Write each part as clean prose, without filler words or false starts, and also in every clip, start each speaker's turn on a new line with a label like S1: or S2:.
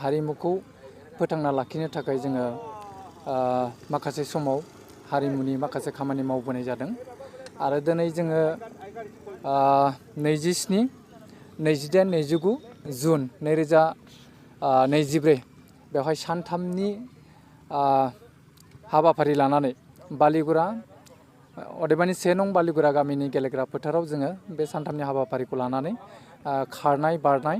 S1: हारिमुखौ फोथांना लाखिनो थाखाय जोङो माखासे समाव हारिमुनि माखासे खामानि मावबोनाय जादों आरो दिनै जोङो 27, 28, 29 जुन 2024 बेवहाय सानथामनि हाबाफारि लानानै बालिगुरा अदेबानि 1 नं बालिगुरा गामिनि गेलेग्रा फोथाराव जोङो बे सानथामनि हाबाफारिखौ लानानै खारनाय बारनाय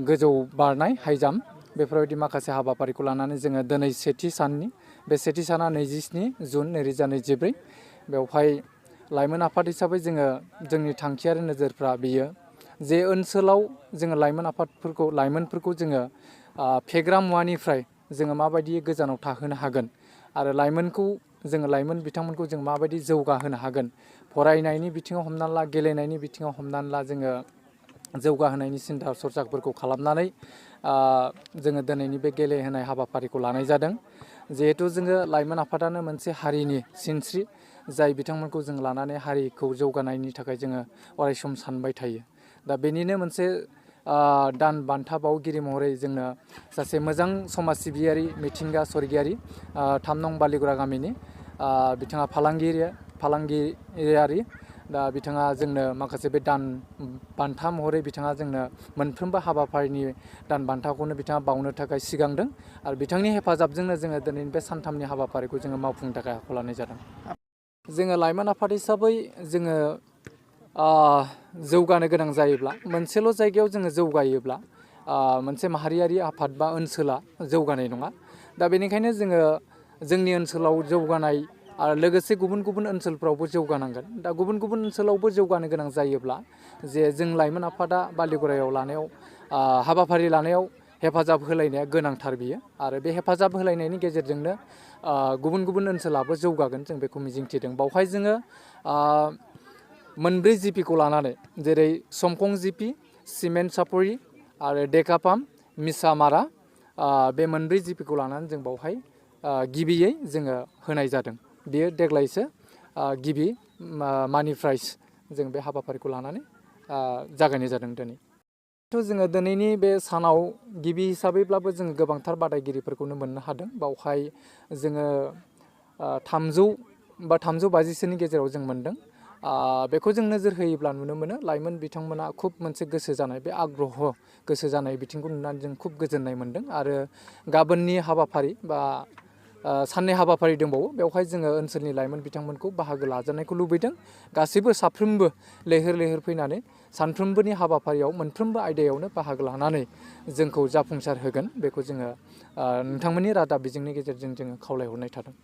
S1: गोजौ बारनाय हाइ जाम्प बेफोरबायदि माखासे हाबाफारिखौ लानानै जोङो दिनै सेथि साननि बे सेथि साना 27 जुन 2024 बेवहाय लाइमोन आफाद हिसाबै जोङो जोंनि थांखियारि नोजोरफ्रा बियो जे ओनसोलाव जोङो लाइमोनफोरखौ जोङो फेग्रा मुवानिफ्राय जोङो माबायदि गोजानाव थाहोनो हागोन आरो लाइमोन बिथांमोनखौ जों माबायदि जौगाहोनो हागोन फरायनायनि बिथिङाव हमनानै ला गेलेनायनि बिथिङाव हमनानै ला जोङो जौगाहोनायनि सिन्था सरसाफोरखौ खालामनानै जोङो दिनैनि बे गेलेहोनाय हाबाफारिखौ लानाय जादों जिहेथु जोङो लाइमोन आफादानो मोनसे हारिनि सिनस्रि जाय बिथांमोनखौ जों लानानै हारिखौ जौगानायनि थाखाय जोङो अरायसम सानबाय थायो दा बेनिनो मोनसे दान बान्था बावगिरि महरै जोंनो सासे मोजां समाज सिबियारि मिथिंगा सरगियारि 3 नं बालिगुरा गामिनि बिथाङा फालांगियारि दा बिथाङा जोंनो माखासे बे दान बान्था महरै बिथाङा जोंनो मोनफ्रोमबो हाबाफारिनि दान बान्थाखौनो बिथाङा बावनो थाखाय सिगांदों आरो बिथांनि हेफाजाबजोंनो जोङो दिनैनि बे सानथामनि हाबाफारिखौ जोङो मावफुंनो थाखाय आखायाव लानाय जादों जोङो लाइमोन आफाद हिसाबै जोङो जौगानो गोनां जायोब्ला मोनसेल' जायगायाव जोङो जौगायोब्ला मोनसे माहारियारि आफाद बा ओनसोला जौगानाय नङा दा बेनिखायनो जोङो जोंनि ओनसोलाव जौगानाय आरो लोगोसे गुबुन गुबुन ओनसोलफ्रावबो जौगानांगोन दा गुबुन गुबुन ओनसोलावबो जौगानो गोनां जायोब्ला जे जों लाइमोन आफादा बालिगुरायाव लानायाव हाबाफारि लानायाव हेफाजाब होलायनाया गोनांथार बियो आरो बे हेफाजाब होलायनायनि गेजेरजोंनो गुबुन गुबुन ओनसोलाबो जौगागोन जों बेखौ मिजिंथिदों बावहाय जोङो मोनब्रै जिपिखौ लानानै जेरै समखं जिपि सिमेन्ट सापरि आरो डेकापाम मिसामारा बे मोनब्रै जिपिखौ लानानै जों बावहाय गिबियै जोङो होनाय जादों बेयो देग्लायसो गिबि मानि प्राइज जों बे हाबाफारिखौ लानानै जागायनाय जादों दिनै जोङो दिनैनि बे सानाव गिबि हिसाबैब्लाबो जोङो गोबांथार बादायगिरिफोरखौनो मोननो हादों बावहाय जोङो 300 बा 350सोनि गेजेराव जों मोनदों बेखौ जों नोजोर होयोब्ला नुनो मोनो लाइमोन बिथांमोना खुब मोनसे गोसो जानाय बे आग्रह गोसो जानाय बिथिंखौ नुनानै जों खुब गोजोननाय मोनदों आरो गाबोननि हाबाफारि बा साननै हाबाफारि दंबावो बेवहाय जोङो ओनसोलनि लाइमोन बिथांमोनखौ बाहागो लाजानायखौ लुबैदों गासैबो साफ्रोमबो लैहोर फैनानै सानफ्रोमबोनि हाबाफारियाव मोनफ्रोमबो आयदायावनो बाहागो लानानै जोंखौ जाफुंसार होगोन बेखौ जोङो नोंथांमोननि रादाब बिजोंनि गेजेरजों जोङो खावलायहरनाय थादों